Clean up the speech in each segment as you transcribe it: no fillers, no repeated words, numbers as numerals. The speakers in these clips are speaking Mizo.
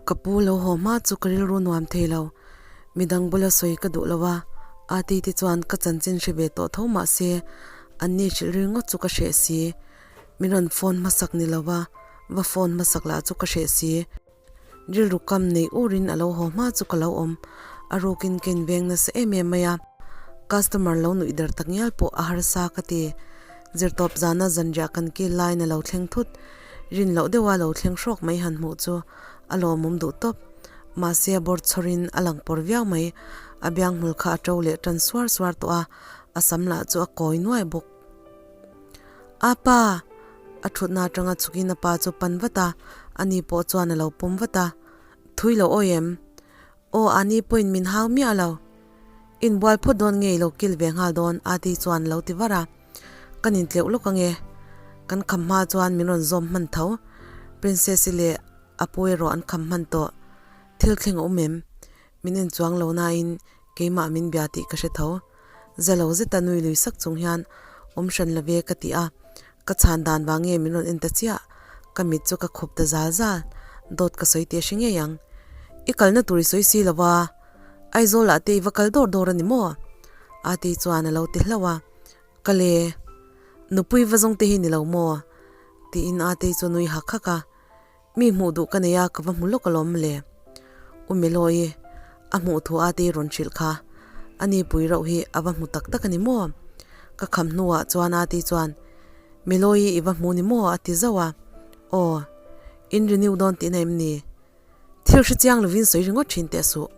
Ka pu lo haw hma chu ka rilru nuam thei lo. Midang bula sawi ka duh lo a, Ati te chuan ka chanchin hre ve tawh tho mah se an ni hrilh ri ngawt chu ka hreh si. Min rawn phone hmasak ni lo va, va phone hmasak lah chu ka hreh si. Rilru kam nei urin a lo haw hma chu ka lo awm. A rukin ka inveng nasa em em mai a, customer lo nuih der tak ngial pawh a harsa ka ti. Zirtawp zana zanriah kan kil laiin a lo thleng thut. Rin loh deuha lo thleng hrawk mai han hmuh chu a lawmawm duh tawp. Mahse a bawr chhawrin a lang pawr viau mai. A biang hmul kha a to leh tan suar suar tawh a, a sam lah chu a kawi nuai bawk. A pa! A thutna atanga chhukin a pa chu pan vat a, ani pawh chuan a lo pawm vat a. Thui lo awi em? Aw, ani pawhin min hau miah lo. Inbual phawt dawn nge i lo kil ve nghal dawn? Ati chuan a lo ti var a. Kan intleuh lawk ange. Kan kham hma chuan min rawn zawm hman tho. Princess-i leh a pu erawh an kham hman tawh. Thil thleng a awm em? Min inchuang lo nain keimah min bia tih ka hre tho. Za lo zeta nui lui sak chung hian awm hran lo ve ka ti a. Ka chhan dan vang nge min rawn en ta chiah. Ka mit chu ka khup ta zal zal. Dawt ka sawi tih a hre ngei ang. I kalna tur i sawi si lo va. Aizawl ah te i va kal dawr dawr a ni maw? Ati chuan a lo ti hlauh a. Ka le, nupui va zawng te hi ni lo maw? Tiin Atei chu a nui hak hak a. Mi hmuh duh ka nei a, ka va hmu lawk alawm le. U Meloi, a hmuh thu Atei rawn hrilh kha. A ni pui rauh hi a va hmu tak tak a ni maw? Ka kham hnuah chuan Atei chuan, Meloi i va hmu ni maw? a ti zauh a. Aw, in renew dawn tihna em ni? Thil hre chiang lovin sawi ringawt thin teh suh.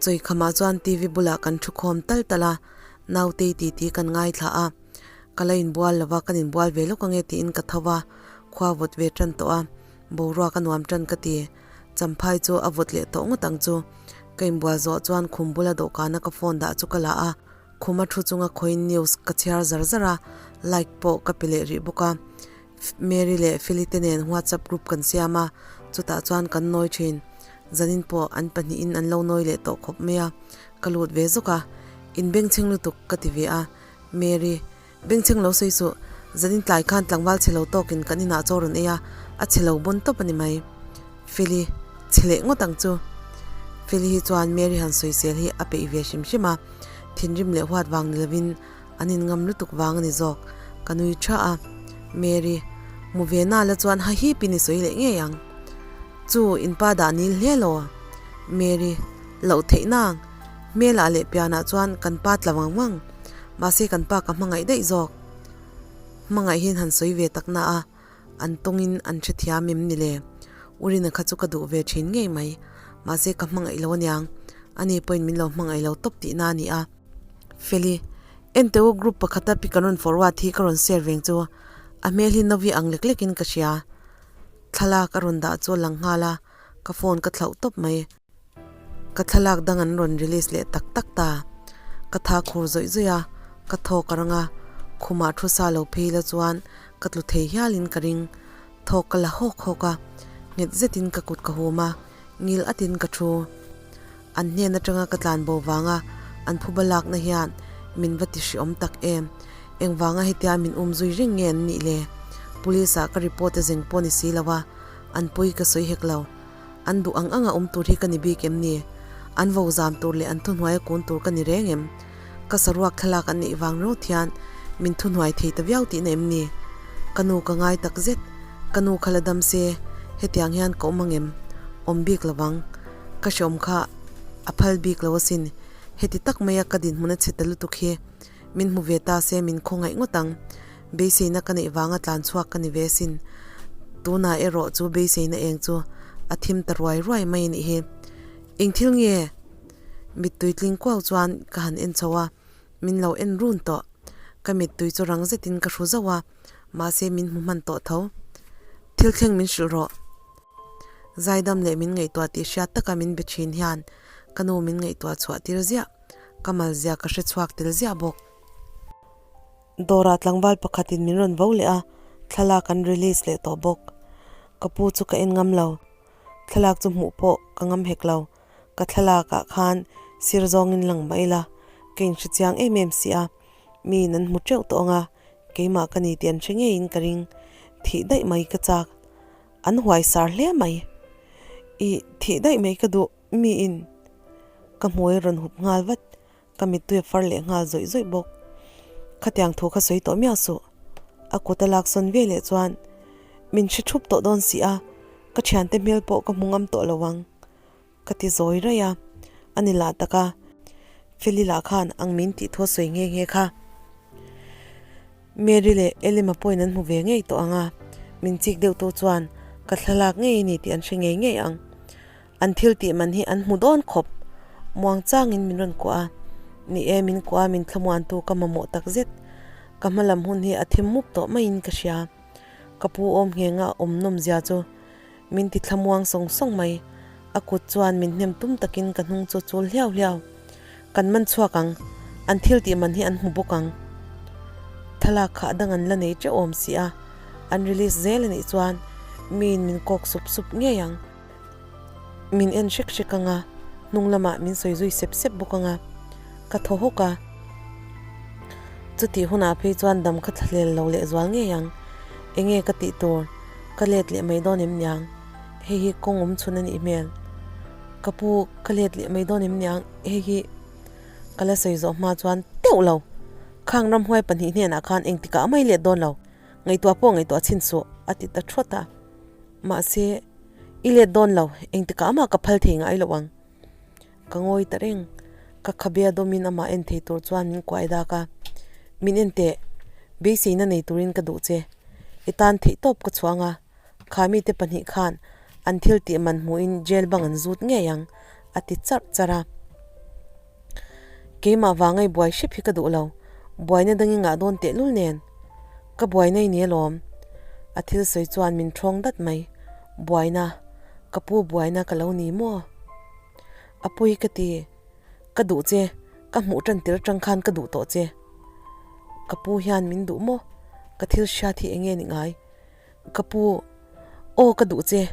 Chawikhamah chuan TV bulah kan thu khawm tal tal a, nautei titi kan ngaithla a. Ka la inbual lova kan inbual ve lawk ange tiin ka tho va, khua vawt ve tan tawh a, boruak a nuam tan ka ti. Champhai chu a vawt leh tawh ngawt ang chu. Ka inbual zawh chuan khum bula dawhkana ka phone dah chu ka la a, khuma thu chunga khawiin news ka chhiar zar zar a, like pawh ka pe leh rih bawk a. Mary leh Feli te nen WhatsApp group kan siam a, chutah chuan kan nawi thin. Zanin pawh an pahnihin an lo nawi leh tawh khawp mai a, ka lut ve zawk a, in bengchheng lutuk ka ti ve a. Mary, Bengchheng lo sawi suh, zanin tlai khan tlangval chhe lo tawkin kan inah chaw rawn ei a, a chhe lo bawn tawp a ni mai. Feli, Chhe leh ngawt ang chu. Feli hi chuan Mary han sawisel hi a peih ve hrim hrim a, thinrim leh huat vang ni lovin An inngam lutuk vang a ni zawk. Ka nui tha a. Mary, Mu ve na la chuan ha hip in i sawi leh ngei ang. Chu, in pa dah nil hle lo. Mary, Loh theih nang. Hmelah leh pianah chuan kan pa tla vang vang. Mahse kan pa ka hmangaih daih zawk. Hmangaihin han sawi ve tak na a, an tawngin an hrethiam em ni le? Urina kha chu ka duh ve thin ngei mai. Mahse ka hmangaih lo aniang. Ani pawhin min lo hmangaih lo tawp tihna a ni a. Feli, Enteh u group pakhata pic an rawn forward hi ka rawn share veng chu a hmel hi Novi ang lek lekin ka hria. Thlalak a rawn dah chu a lang nghal a, ka phone ka thlauh tawp mai. Ka thlalak dang an rawn release leh tak tak ta. Ka tha khur zawih zawih a, ka thawk a rang a, khumah thu sa lo phei la chuan ka tlu thei hialin ka ring. Thawk ka la hawk hawk a, nghet zetin ka kut ka hum a, ngil atin ka thu. An hnen atanga ka tlan bo vanga an phuba lakna hian min va ti hreawm tak em? Engvanga hetia min um zui reng nge an nih le? Police ah ka report a zeng pawh ni si lo a, an pawi ka sawi hek lo. An duh ang anga awm tur hi ka ni bik em ni? An vo zam tur leh an thuhnuai a kun tur ka ni reng em? Ka saruak thlalak an neih vang ringawt hian min thuhnuai thei ta viau tihna em ni? Ka nu ka ngai tak zet, ka nu kha la dam se, hetiang hian ka awm ang em? Awm bik lo vang. Ka hreawm kha a phal bik lo asin. Heti tak maia ka dinhmun a chhe ta lutuk hi min hmu ve ta se min khawngaih ngawt ang. Beiseina ka neih vanga tlan chhuak ka ni ve asin. Tunah erawh chu beiseina eng chu a thim ta ruai ruai mai a nih hi. Eng thil nge? Mittui tling kuau chuan ka han en chho a, min lo en run tawh. Ka mittui chu rang zetin ka hru zauh a, mahse min hmu hman tawh tho. Thil thleng min hrilh rawh. Zaidam leh min ngaihtuah tih hriat taka min be thin hian ka nu min ngaihtuah chhuah tir ziah, ka mal zia ka hre chhuak tel ziah bawk. Dawrah tlangval pakhatin min rawn vo leh a, thlalak an release leh tawh bawk. Ka pu chu ka en ngam lo, thlalak chu hmuh pawh ka ngam hek lo. Ka thlalakah khan sir zawngin lang mah ila, ka inhre chiang em em si a, miin an hmu teuh tawh ang a, keimah ka ni tih an hre ngeiin ka ring, thih daih mai ka chak. An huai sar hle mai. I thih daih mai ka duh, miin ka hmui a rawn hup nghal vat, ka mittui a far leh nghal zawih zawih bawk. Khatiang thu kha sawi tawh miah suh. A kut a lak sawn ve leh chuan min hre thup tawh dawn si a, ka thiante hmel pawh ka hmu ngam tawh lo ang. Ka ti zawi raih a, a ni lah tak a, Feli lah khan ang min tih thu a sawi nghe nghe kha. Mary leh Elima pawhin an hmu ve ngei tawh ang a, min chik deuh tu chuan ka thlalak ngei a ni tih an hre ngei ngei ang. An thil tih man hi an hmu dawn khawp. Muang changin min rawn kuah a, ni e min kuah a min thlamuantu ka mamawh tak zet. Ka hma lam hun hi a thim mup tawh maiin ka hria. Ka pu awm nghenga awm nawm zia chu min ti thlamuang sawng sawng mai. A kut chuan min hnem tum takin ka hnung chu chul hliau hliau. Kan man chhuak ang, an thil tih man hi an hmu bawk ang. Thlalak kha dang an la nei teuh awm si a, an release zel a nih chuan miin min kawk sup sup ngei ang. Min en hrek hrek ang a, hnung lamah min sawi zui sep sep bawk ang a, ka thaw hawk a. Chutih hunah phei chuan dam kha thlahlel lo leh zual ngei ang. Enge ka tih tur? Ka let leh mai dawn em niang? Hei hi kawng awm chhun a nih hmel. Ka pu, ka let leh mai dawn em niang? Hei hi ka la sawi zawh hma chuan teuh lo. Khang ramhuai pahnih hnenah khan engtikah mai let dawn lo. Ngaihtuah pawh ngaihtuah chhin suh, a ti ta thawt a. Mahse, i let dawn lo, engtikah mah ka phal thei ngai lo ang. Ka ngawi ta reng. Ka khabia dawmin amah en thei tur chuan min kuai dak a. Min en teh, beiseina nei turin ka duh che. I tan theih tawp ka chhuang a. Kha mite pahnih khan an thil tih man hmuhin jail bang an zut ngei ang, a ti charh charh a. Keimah vanga i buai hrep hi ka duh lo, buaina dangin ngah dawn tehlul nen. Ka buaina i ni alawm. A thil sawi chuan min thawng dat mai. Buaina, ka pu buaina ka lo ni maw? A pawi ka ti, ka duh che, ka hmuh tan tir atang khan ka duh tawh che. Ka pu hian min duh maw? Ka thil hriat hi enge ni ngai? Ka pu, aw ka duh che,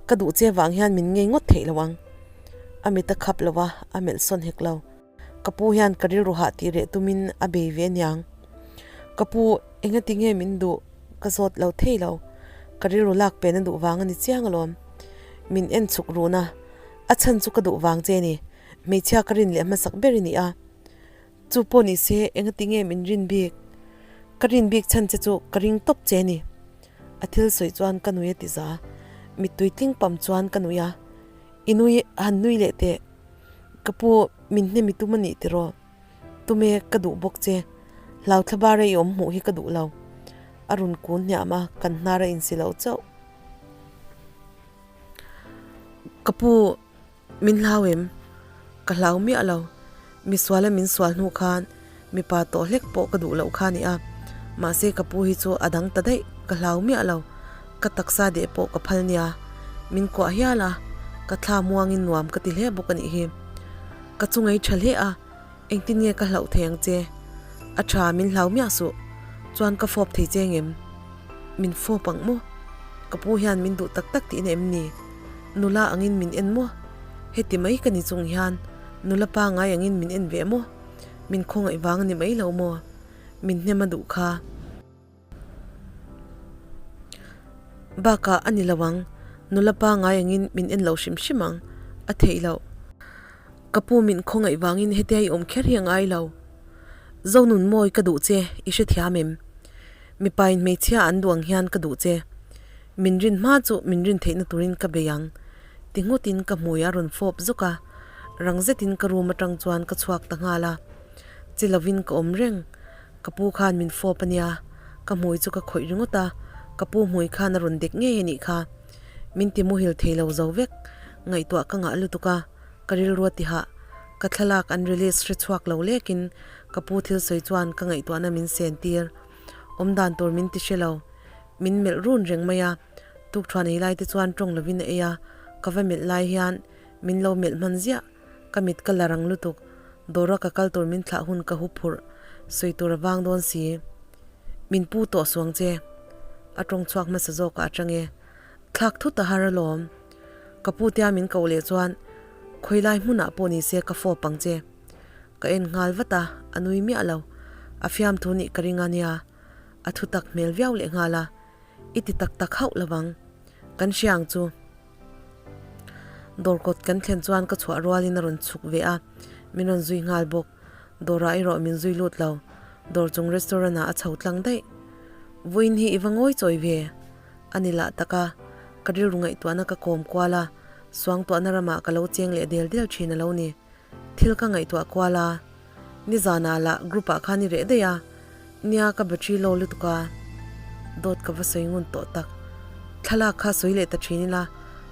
ka duh che vang hian min ngei ngawt theih lo ang. A mit a khap lo a, a melh sawn hek lo. Ka pu hian ka rilru hah tih reh tumin a bei ve aniang. Ka pu, engati nge min duh ka zawt lo thei lo. Ka rilru lak pen a duh vang a ni chiang alawm. Min en chhuk run a, a chhan chu ka duh vang che ni. Hmeichhia ka rin leh hmasak ber i ni a. Chu pawh ni se engati nge min rin bik? Ka rin bik chhan che chu ka ring tawp che ni. A thil sawi chuan ka nui a ti za. Mittui tling pam chuan ka nui a. I nui han nui leh teh. Ka pu min hnemi tum a nih tiraw? Tume ka duh bawk che. Hlau thla bara i awm hmuh hi ka duh lo. A rawn kun hniam a, kan hnar a insi lo chauh. Ka pu. Min hlau em? Ka hlau miah lo. Mi suala min sual hnu khan mipa tawh hlek pawh ka duh loh kha a ni a. Mahse ka pu hi chu a dang ta daih, ka hlau miah lo. Ka taksa deh pawh ka phal nia. Min kuah hial a, ka thla muangin nuam ka ti hle bawk a nih hi. Ka chu ngei tha hle a, engtin nge ka hlauh thei ang che? A tha, min hlau miah suh. Chuan ka fawp thei che ngem? Min fawp ang maw? Ka pu hian min duh tak tak tihna em ni? Nula angin min en maw? Heti mai ka ni chung hian nula pangai angin min en ve maw? Min khawngaih vang a ni mai lo maw? Min hnem a duh kha. Bakah a ni lo ang, nula pangai angin min en lo hrim hrim ang, a theih loh. Ka pu min khawngaih vangin hetia i awm kher hi a ngai lo. Zonun mawi ka duh che, i hrethiam em? Mipain hmeichhia an duh ang hian ka duh che. Min rin hma chu min rin theihna turin ka bei ang. Ti nghutin ka hmui a rawn fawp zuk a, rang zetin ka room atang chuan ka chhuak ta nghal a. Chi lovin ka awm reng. Ka pu khan min fawp a nia, ka hmui chu ka khawih ringawt a, ka pu hmui khan a rawn dek ngei a nih kha. Min ti muhil thei lo zo vek. Ngaihtuah ka ngah lutuk a, ka rilru a ti hah. Ka thlalak an release hre chhuak lo lekin ka pu thil sawi chuan ka ngaihtuahna min sen tir. Awm dan tur min ti hre lo. Min melh run reng mai a, tukthuan ei lai te chuan tawng lovin a ei a, ka va melh lai hian min lo melh hman ziah, ka mit ka la rang lutuk, dawra ka kal tur min thlah hun ka hu phurh, sawi tur a vang dawn si. Min pu tawh suang che. A tawng chhuak hmasa zawkah a chang e. Thlak thut a har alawm. Ka pu tia min koh leh chuan khawilai hmunah pawh ni se ka fawp ang che. Ka en nghal vat a, a nui miah lo. A fiamthu nih ka ring a nia. A thu tak hmel viau leh nghal a, I ti tak tak hauh lovang. Kan hria ang chu. Dawr kawt kan thlen chuan ka chhuah rualin a rawn chhuk ve a, min rawn zui nghal bawk. Dawrah erawh min zui lut lo. Dawr chung restaurant ah a chho tlang daih. Vawiin hi i va ngawi chawi ve. A ni lah tak a, ka rilru ngaihtuahna ka kawm kual a, suangtuahna ramah ka lo cheng leh del del thin a lo ni. Thil ka ngaihtuah kual a, nizanah lah group ah khan i reh daih a, nia ka battery low lutuk a, dawt ka va sawi ngun tawh tak. Thlalak kha sawi leh ta thin ila,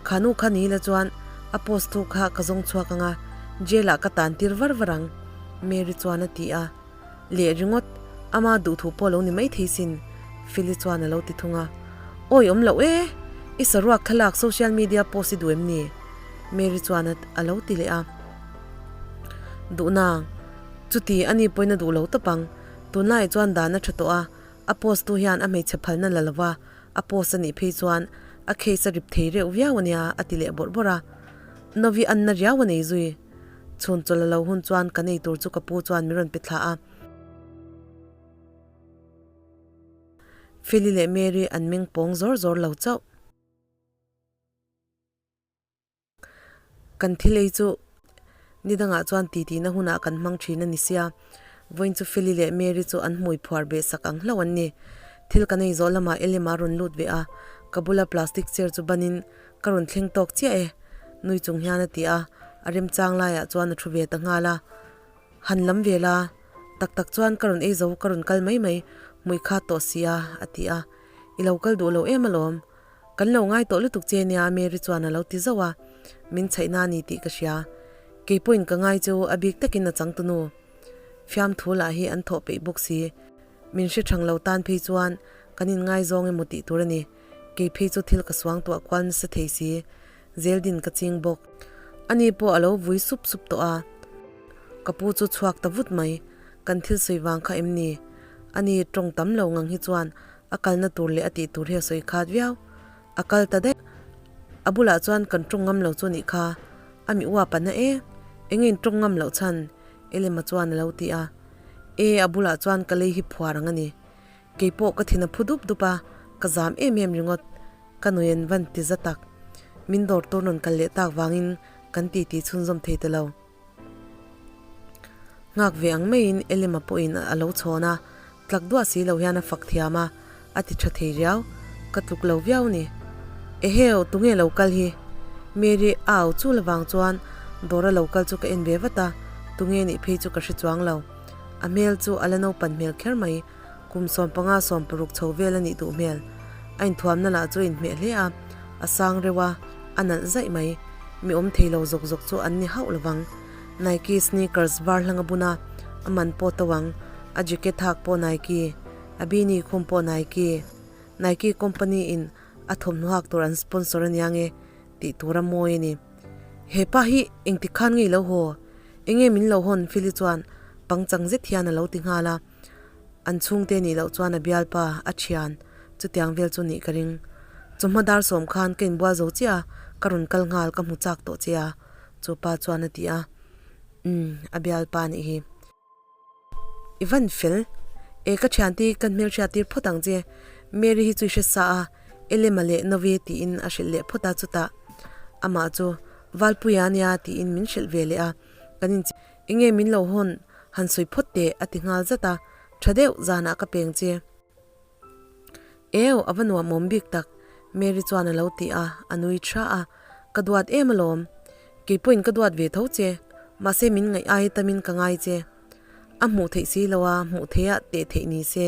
kha nu kha ni ila chuan a post tu kha ka zawng chhuak ang a, jail ah ka tan tir var var ang, Mary chuan a ti a. Leh ringawt, ama duhthu pawh lo ni maithei sin, Philly chuan a lo ti thung a. Awi awm loh e! I saruak thlalak social media post i duh em ni? Mary chuan a lo ti leh a. Duhna, Chuti, ani pawhin a duh lo tawp ang. Tunlaiah chuan dan a tha tawh a, a post tu hian a hmeichhe phalna la lova a post a nih phei chuan a case a rip thei reuh viau a nia, a ti leh bawrh bawrh a. Novi anna riau a nei zui. Chhun chawlh a lo hun chuan ka nei tur chu ka pu chuan min rawn pe thla a. Feli leh Mary an meng pawng zawr zawr lo chauh. Kan thil ei chu ni dangah chuan titi na hunah kan hmang thin a ni sia. Vawiin chu Feli leh Mary chu an hmui phuar beh sak ang hlauh an ni. Thil kan ei zawh lamah Elema a rawn lut ve a, ka bula plastic chair chu banin ka rawn thleng tawk chiah e, nui chung hian a ti a, a remchang laiah chuan a thu ve ta nghal a. Han lam ve la, tak tak chuan ka rawn ei zo ka rawn kal mai mai, hmui kha tawh si a, a ti a. I lo kal duh lo em alawm. Kan lo ngai tawh lutuk che nia Mary chuan a lo ti zauh a, min chhaihna a ni tih ka hria. Kei pawhin ka ngai chu a bik takin a changtu nu. Fiamthu lah hi an thawh peih bawk si. Min hre thang lo tan phei chuan kan inngaizawng emaw tih tur a ni. Kei phei chu thil ka suang tuah kual nasa thei si. Zeldin ka ching bawk. Ani pawh a lo vui sup sup tawh a. Ka pu chu chhuak ta vut mai. Kan thil sawi vang kha em ni? Ani tawng tam lo ngang hi chuan A kalna tur leh a tih tur hi a sawi khat viau. A kal ta daih. A bulah chuan kan tawng ngam lo chu nih kha. A mi uap a na e. Enge in tawng ngam loh chhan? Elema chuan a lo ti a. E, a bulah chuan ka lei hi phuar ang a ni. Kei pawh ka thin a phu dup dup a, ka zam em em ringawt. Ka nui an van ti za tak. Min dawr tur rawn kal leh tak vangin kan titi chhunzawm thei ta lo. Nghak ve ang maiin Elema pawhin a lo chhawn a, tlak duah si lo hian a fak thiam a, a ti tha thei riau, ka tluk lo viau ni. Eheu, tunge lo kal hi? Mary a au chul avang chuan dawra lo kal chu ka en ve vat a, tunge nih phei chu ka hre chuang lo. A hmel chu a la naupan hmel kher mai, kum 15 16 chho vel a nih duh hmel. A inthuamna lah chu a inhmeh hle a, a sang reuh a, a nalh zaih mai. Mi awm thei lo zawk zawk chu an ni hauh lovang. Nike sneakers var hlang a bun a, a man pawh to ang. A jacket hak pawh Nike, a beanie khum pawh Nike. Nike company in a thawmhnaw hak tur an sponsor a nia nge tih tur a mawi a ni. He pa hi engtik khan nge i lo haw? Enge min lo hawn Philly chuan pangchang zet hian a lo ti nghal a. An chhungte nih loh chuan a bialpa, a thian, chutiang vel chu nih ka ring. Chawhma dar sawm khan ka inbual zo chiah a, ka rawn kal nghal ka hmu chak tawh che a, chu pa chuan a ti a. Umm, a bialpa nih hi. I van fel. E ka thiante ka hmelhriat tir phawt ang che. Mary hi chu i hre sa a, Elema leh Novi tiin a hrilh leh phawt a chutah amah chu Valpuia ania tiin min hrilh ve leh a, kan in. Enge min lo hawn han sawi phawt teh a ti nghal zat a, tha deuh zanah ka peng che. Eo, a va nuam awm bik tak, Mary chuan a lo ti a, a nui tha a, ka duat em alawm. Kei pawhin ka duat ve tho che, mahse min ngaih ai tamin ka ngai che. A hmuh theih si lo a, hmuh theih ah teh theih ni se.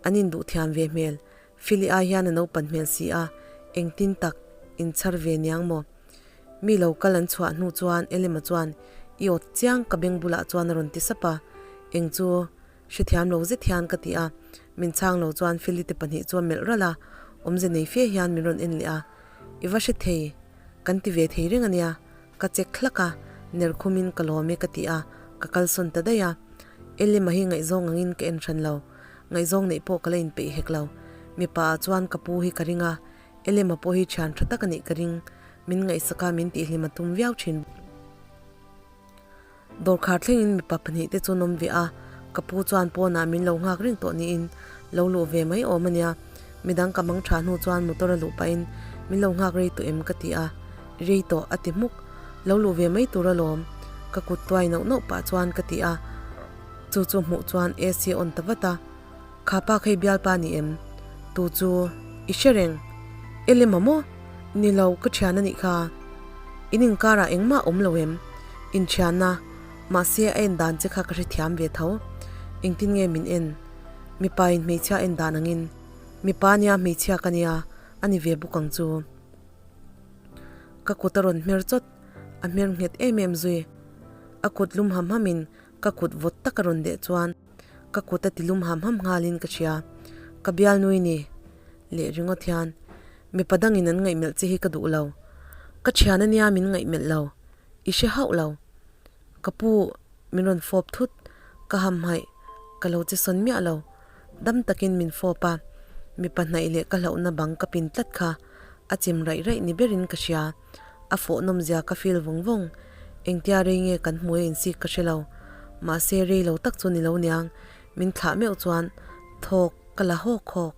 An induh thiam ve hmel. Philly ai hian a naupan hmel si a, engtin tak inchhar ve niang maw? Mi lo kal an chhuah hnu chuan Elema chuan i awt chiang ka beng bulah chuan a rawn ti sap a, eng chu hrethiam lo zet hian ka ti a, min chhang lo chuan Philly te pahnih chu a melh ralh a, awmze nei fe hian min rawn en leh a, i va hre thei, kan ti ve thei reng a nia. Ka chek hlak a, ner khumin ka lawm e ka ti a, ka kalsawn ta daih a. Elima hi ngaihzawng angin ka en hran lo, ngaihzawng neih pawh ka la inpeih hek lo. Mipa ah chuan ka pu hi ka ring a, Elima pawh hi thian tha tak a nih ka ring, min ngaihsak a min tihhlim a tum viau thin. Dawrkhar thlengin mipa pahnih te chu an awm ve a, ka pu chuan pawnah min lo nghak reng tawh niin lo luh ve mai awm a nia. Midang ka mang tha hnu chuan motor a luh pahin min lo nghak rei tawh em ka ti a. Rei tawh a ti hmuk. Lo luh ve mai tur alawm. Ka kut tuai nauh nauh pah chuan ka ti a. Chu chu hmuh chuan AC a on ta vat a. Kha pa kha i bialpa ni em? Tu chu i hre reng. Elema maw? Ni lo, ka thian a nih kha. In inkarah engmah awm lo em? Inthianna, mahse a en dan che kha ka hrethiam ve tho. Engtin nge min en? Mipa in hmeichhia en dan angin. Mipa nia hmeichhia ka nia, a ni ve bawk ang chu. Ka kut a rawn hmer chawt, a hmer nghet em em zui. A kut lum ham hamin ka kut vawt tak a rawn deh chuan ka kut a ti lum ham ham nghalin ka hria. Ka bialnui ni leh ringawt hian mipa dangin an ngaihmelh che hi ka duh lo. Ka thian ania min ngaihmelh lo, i hre hauh lo. Ka pu min rawn fawp thut, ka hamhaih, ka lo che sawn miah lo. Dam takin min fawp a, mipa hnaih leh ka hlauhna bang ka pin tlat kha a chim raih raih ni berin ka hria. A fawh nawmzia ka feel vawng vawng. Engtia rei nge kan hmu e insik ka hre lo. Mahse rei lo tak chu ni lo niang, min thlah meuh chuan thawk ka la hawk hawk.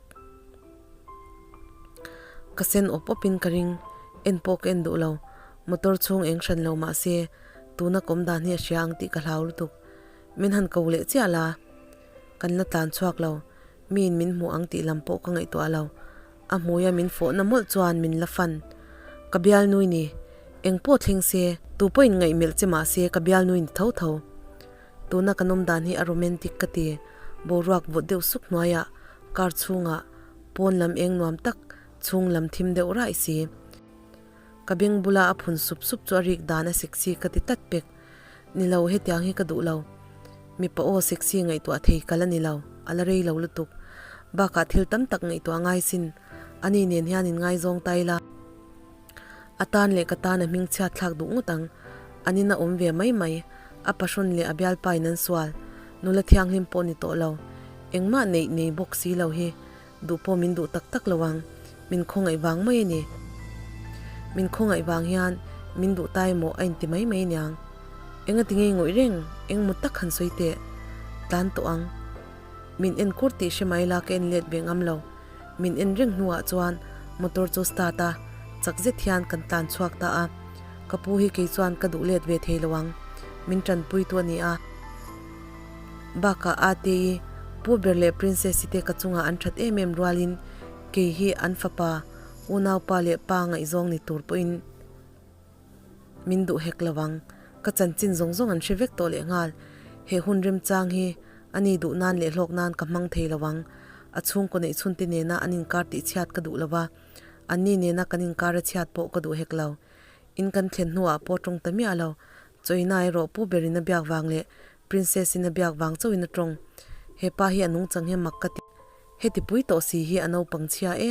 Ka sen awp awpin ka ring, en pawh ka en duh lo. Motor chhung eng hran lo mahse tuna kawm dan hi a hria ang tih ka hlau lutuk. Min han ko leh chiah la. Kan la tlan chhuak lo, miin min hmuh ang tih lam pawh ka ngaihtuah lo. A hmuia min fawhna mawlh chuan min la fan. Ka bialnui ni. Eng pawh thleng se, tu pawhin ngaihmelh che mah se ka bialnui ni tho tho. Tuna kan awm dan hi a romantic ka ti. Boruak vawt deuh suk hnuaiah car chhungah pawn lam eng nuam tak chhung lam thim deuh raih si. Ka beng bula a phun sup sup chu a rik dan a sexy ka ti tlat pek. Ni lo, hetiang hi ka duh lo. Mipa aw sexy ngaihtuah thei ka la ni lo, a la rei lo lutuk. Bakah thil tam tak ngaihtuah ngai sin, ani nen hian in ngaizawng ta ila. A tan leh ka tan a hming chhiat thlak duh ngawt ang. An in a awm ve mai mai, a pahrawn leh a bialpa in an sual. Nula thianghlim pawh ni tawh lo. Engmah neih nei bawk si lo hi. Duh pawh min duh tak tak lo ang, min khawngaih vang mai a ni. Min khawngaih vang hian min duh ta emaw a inti mai mai aniang. Enga ti ngei ngawih reng, eng maw tak han sawi teh. Tlan tawh ang. Min en kur tih hre mai la ka en let ve ngam lo. Min en reng hnuah chuan motor chu start a, chak zet hian kan tlan chhuak ta a. Ka pu hi kei chuan ka duh let ve thei lo ang. Min tanpuitu a ni a. Bakah Ate-i, Pu ber leh Princess-i te ka chungah an that em em rualin kei hi an fapa, unaupa leh pa ngaihzawng ni tur pawhin min duh hek lo ang. Ka chanchin zawng zawng an hre vek tawh lehnghal. He hun remchang hi a ni duh nan leh hlawk nan ka hmang thei lo ang. A chhungkaw neih chhunte nena an inkar tihchhiat ka duh lo va, anni nena kan inkar a chhiat pawh ka duh hek lo. In kan thlen hnuah pawh tawng ta miah lo. Chawina erawh Pu berin a biak vang leh Princess in a biak vang chauhin a tawng. He pa hi a nungchang hi mak ka ti. Heti pui tawh si hi a naupang chhia e.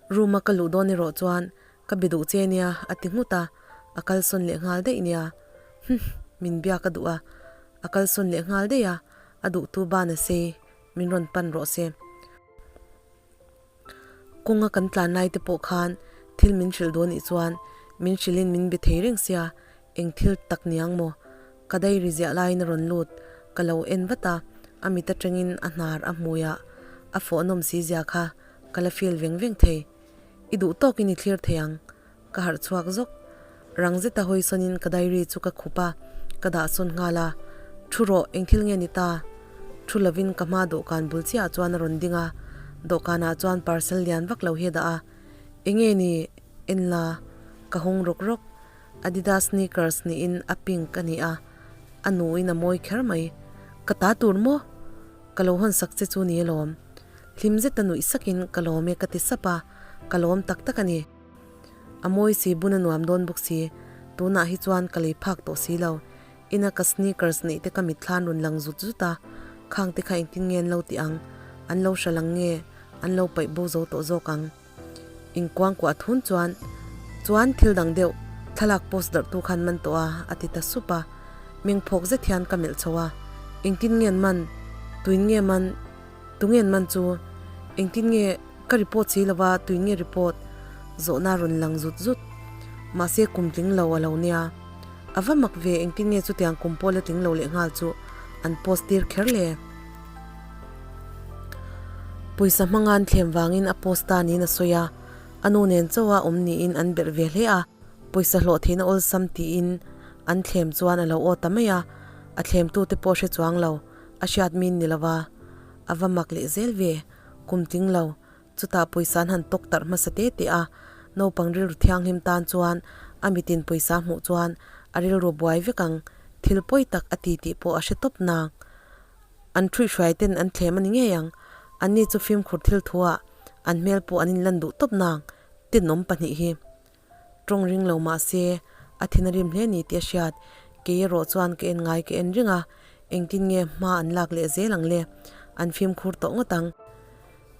Room a ka luh dawn erawh chuan ka be duh che nia a ti nghut a, a kalsawn leh nghal daih nia. Humm, min biak a duh a, a kalsawn leh nghal daih a, a duhtu ban a sei, min rawn pan rawh se. Kawnga kan tlan lai te pawh khan thil min hrilh dawn nih chuan min hrilhin min be thei reng sia, eng thil tak niang maw? Ka diary ziah laiin a rawn lut, ka lo en vat a, a mit atangin a hnar a hmui a, a fawh nawm si zia kha ka la feel veng veng thei. I duh tawkin i thlir thei ang. Ka harh chhuak zawk. Rang zeta hawi sawnin ka diary chu ka khup a, ka dah sawn nghal a. Thu rawh, eng thil nge ni ta? Thu lovin ka hma dawhkan bul chiahah chuan a rawn ding a, dawhkanah chuan parcel lian vak lo hi a dah a. Eng nge ni? En la, ka hawng rawk rawk. Adidas sneakers niin a pink a ni a, a nuin a mawi kher mai. Ka ta tur maw? Ka lo hawn sak che chu ni alawm. Hlim zeta nuih sakin ka lawm e ka ti sap a, ka lawm tak tak a ni. A mawi si bun a nuam dawn bawk si, tunah hi chuan ka lei phak tawh si lo. Ina ka sneakers neih te ka mitthlan rawn lang zut zut a, khang te kha engtin nge an lo tih ang? An lo hra lang nge? An lo paih bo zo tawh zawk ang? Inkuangkuah thun chuan, Chuan thil dang deuh, thlalak post darh tu khan man tawh a, a ti ta sup a. Mengphawk zet hian ka melh chho a, Engtin nge an man? Tuin nge man? Tunge an man chu? Engtin nge ka report si lova tuin nge report? Zawhna rawn lang zut zut. Mahse kum tling lo a lo nia. A va mak ve engtin nge chutiang kum pawh la tling lo leh nghal chu an post tir kher le? Pawisa hmanga an thlem vangin a post ta niin a sawi a. A nu nen chauha awm niin an berh ve hle a, pawisa hlawh theihna awlsam tiin an thlem chuan a lo aw ta mai a, a thlemtute pawh hre chuang lo, a hriat min ni lova, a va mak leh zel ve, kum tling lo, chutah pawisa an han tawk tarh hmasa te te a, naupang rilru thianghlim tan chuan a mitin pawisa hmuh chuan a rilru buai vek ang, thil pawi tak a ti tih pawh a hre tawp nang. An ṭhuihhruai ten an thlem a ni ngei ang. Anni chu fimkhur thil thuah an hmel pawh an inlan duh tawp nang, tenawm pahnih hi. Ṭawng ring lo mah se, a thin a rim hle ni tih a hriat. Kei erawh chuan ka en ngai ka en ring a, engtin nge hma an lak leh zel ang le? An fimkhur tawh ngawt ang.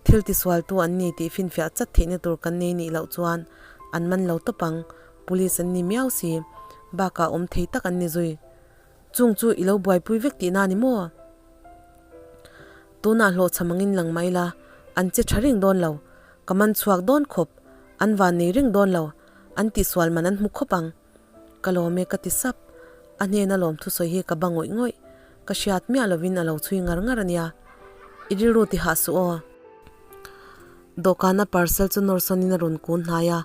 Thil tisualtu an ni tih finfiah chat theihna tur kan nei nih loh chuan an man lo tawp ang, police an ni miau si. Bakah awm thei tak an ni zui. Chung chu i lo buaipui vek tihna a ni maw? Tunah hlawhchham angin lang mai la, an che tha reng dawn lo. Ka man chhuak dawn khawp, an van nei reng dawn lo, an tihsual man an hmu khawp ang. Ka lawm e ka ti sap. A hnena lawm thusawi hi ka ba ngawih ngawih. Ka hriat miah lovin a lo chhui ngar ngar a nia. I rilru ti hah suh aw. Dawhkana parcel chu nawr sawnin a rawn kun hnai a,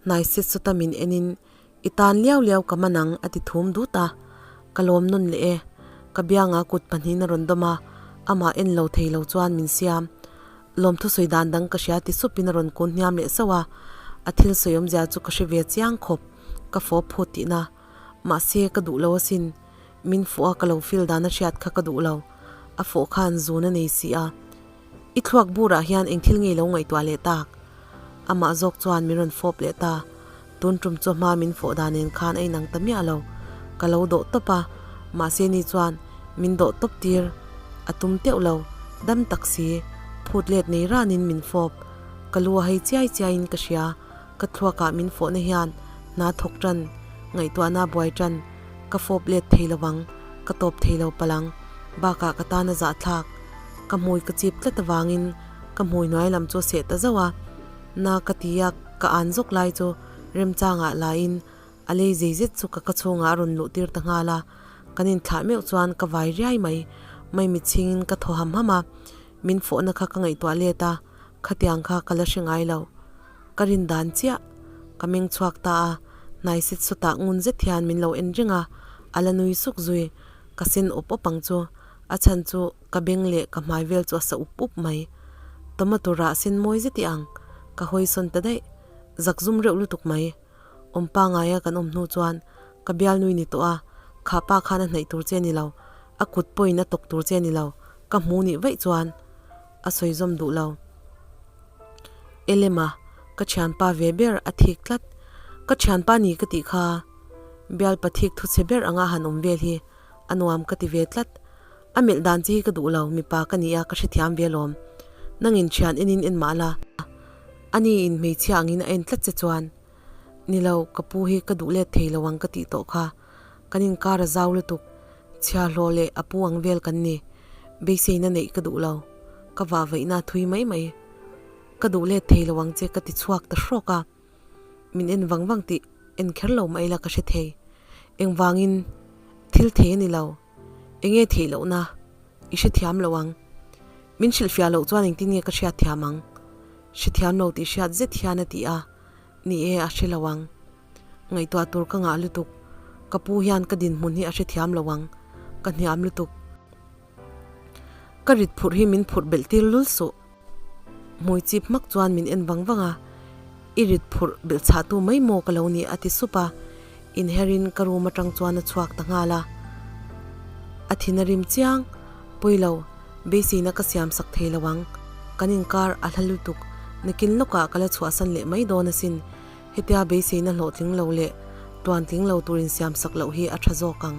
hnai set sawta min enin I tan liau liau ka man ang a ti thum dut a, ka lawm nawn leh e. Ka bianga kut pahnihin a rawn dawm a, amah en lo thei lo chuan min siam. Lawmthu sawi dan dang ka hria ti supin a rawn kun hniam leh sauh a, a thil sawi awmzia chu ka hre ve chiang khawp, ka fawp phut tihna. Mahse ka duh lo asin, min fuh a ka lo feel dan a hriat kha ka duh lo, a fawh khan zun a nei si a. I thluak burah hian eng thil ngei lo ngaihtuah leh tak? Amah zawk chuan min rawn fawp leh ta. Tun tum chu hma min fawh dan nen khan a inang ta miah lo. Ka lo dawh tawp a, mahse ni chuan min dawh tawp tir a tum teuh lo. Dam tak si, phut let nei ranin min fawp. Ka lu a hei chiai chiaiin ka hria. Ka thluakah min fawhna hian hna thawk tan, ngaihtuahna buai tan, ka fawp let thei lo vang, ka tawp thei lo palang, bakah ka tan a zahthlak. Ka hmui ka chip tlat avangin ka hmui hnuai lam chu a seh ta zauh a, na ka ti a ka an zawk lai chu remchangah lain a lei zei zet chu ka ka chhungah a rawn luh tir ta nghal a, kan inthlah meuh chuan ka vai riai mai, maimit chhingin ka thaw ham ham a, min fawhna kha ka ngaihtuah let a, khatiang kha ka la hre ngai lo. Ka rin dan chiah. Ka meng chhuak ta a, hnai set sawtah ngun zet hian min lo en reng a, a la nui suk zui. Ka sen awp awp ang chu. A chhan chu ka beng leh ka hmai vel chu a sa up up mai. Tomato rah sen mawi zet i ang. Ka hawi sawn ta daih. Zak zum reuh lutuk mai. Awm pangaia kan awm hnu chuan ka bial nui ni tawh a, kha pa khan a hnaih tur che a ni lo, a kut pawhin a tawk tur che a ni lo, ka hmu nih vaih chuan a sawi zawm duh lo. Elema, ka thianpa ve ber a thik tlat. Ka thianpa ni ka tih kha bialpa thik thu chhe ber anga han awm vel hi a nuam ka ti ve tlat. A melh dan che hi ka duh lo, mipa ka ni a ka hrethiam ve alawm. Nangin thian enin en mah la, ani in hmeichhia angin a en tlat che chuan, Ni lo, ka pu hi ka duh let thei lo ang ka tih tawh kha. Kan inkar a zau lutuk, chhia hlawh leh a pu ang vel kan ni. Beiseina neih ka duh lo. Ka vah vaihna a thui mai mai. Ka duh let thei lo ang che ka ti chhuak ta hrawk a. Min en vang vang tih en kher lo mah ila ka hre thei. Engvangin thil thei a ni lo. Enge theih lohna i hrethiam lo ang. Min hrilhfiah loh chuan engtin nge ka hriatthiam ang? Hrethiam lo tih hriat zet hian a ti a, ni e a hre lo ang. Ngaihtuah tur ka ngah lutuk. Ka pu hian ka dinhmun hi a hrethiam lo ang. Ka hniam lutuk. Ka rit phurh hi min phurh belh tir lul suh. Hmui chip hmak chuan min en vang vang a, I rit phurh belh chhah tu mai maw ka lo ni a ti sup a, inherin ka room atang chuan a chhuak ta nghal a. A thin a rim chiang, pawi lo, beiseina ka siam sak thei lo ang, kan inkar a hla lutuk, nakin lawkah ka la chhuahsan leh mai dawn asin, hetia beiseina hlawhtling lo leh tuantling lo tur insiam sak loh hi a tha zawk ang.